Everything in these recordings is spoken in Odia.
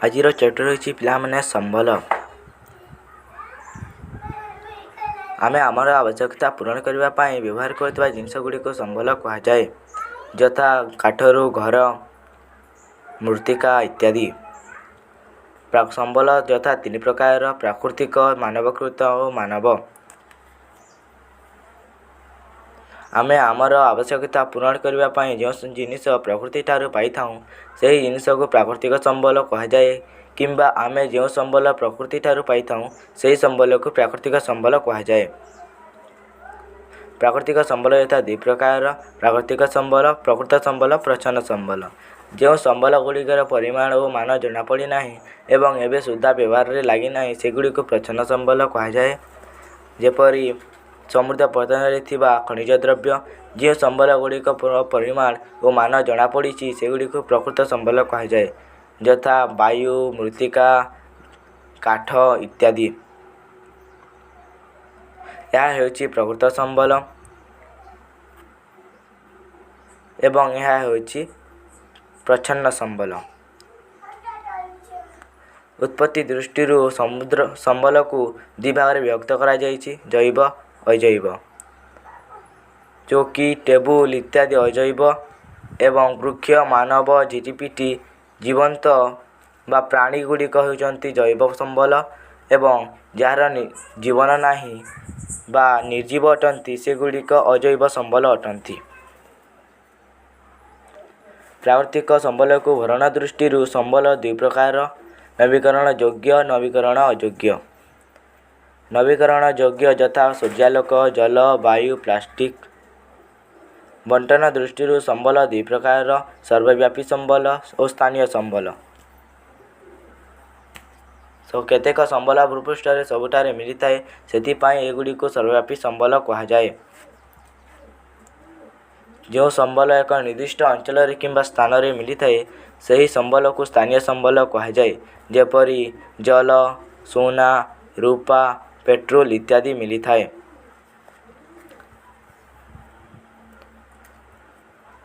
ଆଜିର ଚାପ୍ଟର ହେଉଛି ପିଲାମାନେ ସମ୍ବଳ। ଆମେ ଆମର ଆବଶ୍ୟକତା ପୂରଣ କରିବା ପାଇଁ ବ୍ୟବହାର କରୁଥିବା ଜିନିଷ ଗୁଡ଼ିକୁ ସମ୍ବଳ କୁହାଯାଏ, ଯଥା କାଠରୁ ଘର, ମୃତ୍ତିକା ଇତ୍ୟାଦି। ସମ୍ବଳ ଯଥା ତିନି ପ୍ରକାରର: ପ୍ରାକୃତିକ, ମାନବକୃତ ଓ ମାନବ। ଆମେ ଆମର ଆବଶ୍ୟକତା ପୂରଣ କରିବା ପାଇଁ ଯେଉଁ ଜିନିଷ ପ୍ରକୃତି ଠାରୁ ପାଇଥାଉଁ, ସେହି ଜିନିଷକୁ ପ୍ରାକୃତିକ ସମ୍ବଳ କୁହାଯାଏ, କିମ୍ବା ଆମେ ଯେଉଁ ସମ୍ବଳ ପ୍ରକୃତି ଠାରୁ ପାଇଥାଉଁ, ସେହି ସମ୍ବଳକୁ ପ୍ରାକୃତିକ ସମ୍ବଳ କୁହାଯାଏ। ପ୍ରାକୃତିକ ସମ୍ବଳ ଯଥା ଦୁଇ ପ୍ରକାରର ପ୍ରାକୃତିକ ସମ୍ବଳ: ପ୍ରକୃତ ସମ୍ବଳ, ପ୍ରଚ୍ଛନ୍ନ ସମ୍ବଳ। ଯେଉଁ ସମ୍ବଳ ଗୁଡ଼ିକର ପରିମାଣ ଓ ମାନ ଜଣାପଡ଼ି ନାହିଁ ଏବଂ ଏବେ ସୁଦ୍ଧା ବ୍ୟବହାରରେ ଲାଗିନାହିଁ, ସେଗୁଡ଼ିକୁ ପ୍ରଚ୍ଛନ୍ନ ସମ୍ବଳ କୁହାଯାଏ, ଯେପରି ସମୁଦ୍ର ପତନରେ ଥିବା ଖଣିଜ ଦ୍ରବ୍ୟ। ଯେଉଁ ସମ୍ବଳ ଗୁଡ଼ିକ ପରିମାଣ ଓ ମାନ ଜଣାପଡ଼ିଛି, ସେଗୁଡ଼ିକୁ ପ୍ରକୃତ ସମ୍ବଳ କୁହାଯାଏ, ଯଥା ବାୟୁ, ମୃତ୍ତିକା, କାଠ ଇତ୍ୟାଦି। ଏହା ହେଉଛି ପ୍ରକୃତ ସମ୍ବଳ ଏବଂ ଏହା ହେଉଛି ପ୍ରଚ୍ଛନ୍ନ ସମ୍ବଳ। ଉତ୍ପତ୍ତି ଦୃଷ୍ଟିରୁ ସମୁଦ୍ର ସମ୍ବଳକୁ ଦୁଇ ଭାଗରେ ବିଭକ୍ତ କରାଯାଇଛି, ଜୈବ, ଅଜୈବ। ଚୌକି, ଟେବୁଲ ଇତ୍ୟାଦି ଅଜୈବ ଏବଂ ବୃକ୍ଷ, ମାନବ, ଝିଟିପିଟି, ଜୀବନ୍ତ ବା ପ୍ରାଣୀ ଗୁଡ଼ିକ ହେଉଛନ୍ତି ଜୈବ ସମ୍ବଳ, ଏବଂ ଯାହାର ଜୀବନ ନାହିଁ ବା ନିର୍ଜୀବ ଅଟନ୍ତି, ସେଗୁଡ଼ିକ ଅଜୈବ ସମ୍ବଳ ଅଟନ୍ତି। ପ୍ରାକୃତିକ ସମ୍ବଳକୁ ଭରଣ ଦୃଷ୍ଟିରୁ ସମ୍ବଳ ଦୁଇ ପ୍ରକାର: ନବୀକରଣ ଯୋଗ୍ୟ, ନବୀକରଣ ଅଯୋଗ୍ୟ। ନବୀକରଣ ଯୋଗ୍ୟ ଯଥା ସୂର୍ଯ୍ୟାଲୋକ, ଜଳ, ବାୟୁ, ପ୍ଲାଷ୍ଟିକ। ବଣ୍ଟନ ଦୃଷ୍ଟିରୁ ସମ୍ବଳ ଦୁଇ ପ୍ରକାରର: ସର୍ବବ୍ୟାପୀ ସମ୍ବଳ ଓ ସ୍ଥାନୀୟ ସମ୍ବଳ। କେତେକ ସମ୍ବଳ ଭୂପୃଷ୍ଠରେ ସବୁଠାରେ ମିଳିଥାଏ, ସେଥିପାଇଁ ଏଗୁଡ଼ିକୁ ସର୍ବବ୍ୟାପୀ ସମ୍ବଳ କୁହାଯାଏ। ଯେଉଁ ସମ୍ବଳ ଏକ ନିର୍ଦ୍ଦିଷ୍ଟ ଅଞ୍ଚଳରେ କିମ୍ବା ସ୍ଥାନରେ ମିଳିଥାଏ, ସେହି ସମ୍ବଳକୁ ସ୍ଥାନୀୟ ସମ୍ବଳ କୁହାଯାଏ, ଯେପରି ଜଳ, ସୁନା, ରୂପା, ପେଟ୍ରୋଲ ଇତ୍ୟାଦି ମିଳିଥାଏ।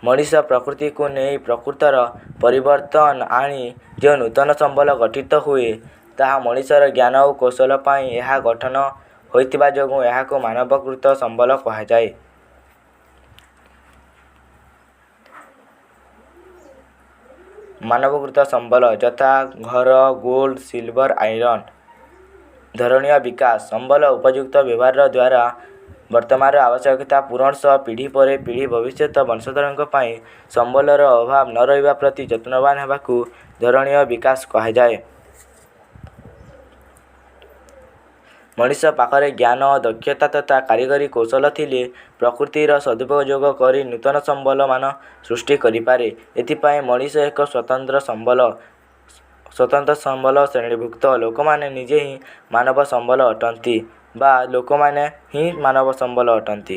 ମଣିଷ ପ୍ରକୃତିକୁ ନେଇ ପ୍ରକୃତର ପରିବର୍ତ୍ତନ ଆଣି ଯେଉଁ ନୂତନ ସମ୍ବଳ ଗଠିତ ହୁଏ, ତାହା ମଣିଷର ଜ୍ଞାନ ଓ କୌଶଳ ପାଇଁ ଏହା ଗଠନ ହୋଇଥିବା ଯୋଗୁଁ ଏହାକୁ ମାନବକୃତ ସମ୍ବଳ କୁହାଯାଏ। ମାନବକୃତ ସମ୍ବଳ ଯଥା ଘର, ଗୋଲ୍ଡ, ସିଲଭର, ଆଇରନ୍। ଧରଣୀୟ ବିକାଶ: ସମ୍ବଳ ଉପଯୁକ୍ତ ବ୍ୟବହାର ଦ୍ୱାରା ବର୍ତ୍ତମାନର ଆବଶ୍ୟକତା ପୂରଣ ସହ ପିଢ଼ି ପରେ ପିଢ଼ି ଭବିଷ୍ୟତ ବଂଶଧରଙ୍କ ପାଇଁ ସମ୍ବଳର ଅଭାବ ନ ରହିବା ପ୍ରତି ଯତ୍ନବାନ ହେବାକୁ ଧରଣୀୟ ବିକାଶ କୁହାଯାଏ। ମଣିଷ ପାଖରେ ଜ୍ଞାନ, ଦକ୍ଷତା ତଥା କାରିଗରୀ କୌଶଳ ଥିଲେ ପ୍ରକୃତିର ସଦୁପଯୋଗ କରି ନୂତନ ସମ୍ବଳ ମାନ ସୃଷ୍ଟି କରିପାରେ। ଏଥିପାଇଁ ମଣିଷ ଏକ ସ୍ୱତନ୍ତ୍ର ସମ୍ବଳ, ସ୍ୱତନ୍ତ୍ର ସମ୍ବଳ ଶ୍ରେଣୀଭୁକ୍ତ। ଲୋକମାନେ ନିଜେ ହିଁ ମାନବ ସମ୍ବଳ ଅଟନ୍ତି ବା ଲୋକମାନେ ହିଁ ମାନବ ସମ୍ବଳ ଅଟନ୍ତି।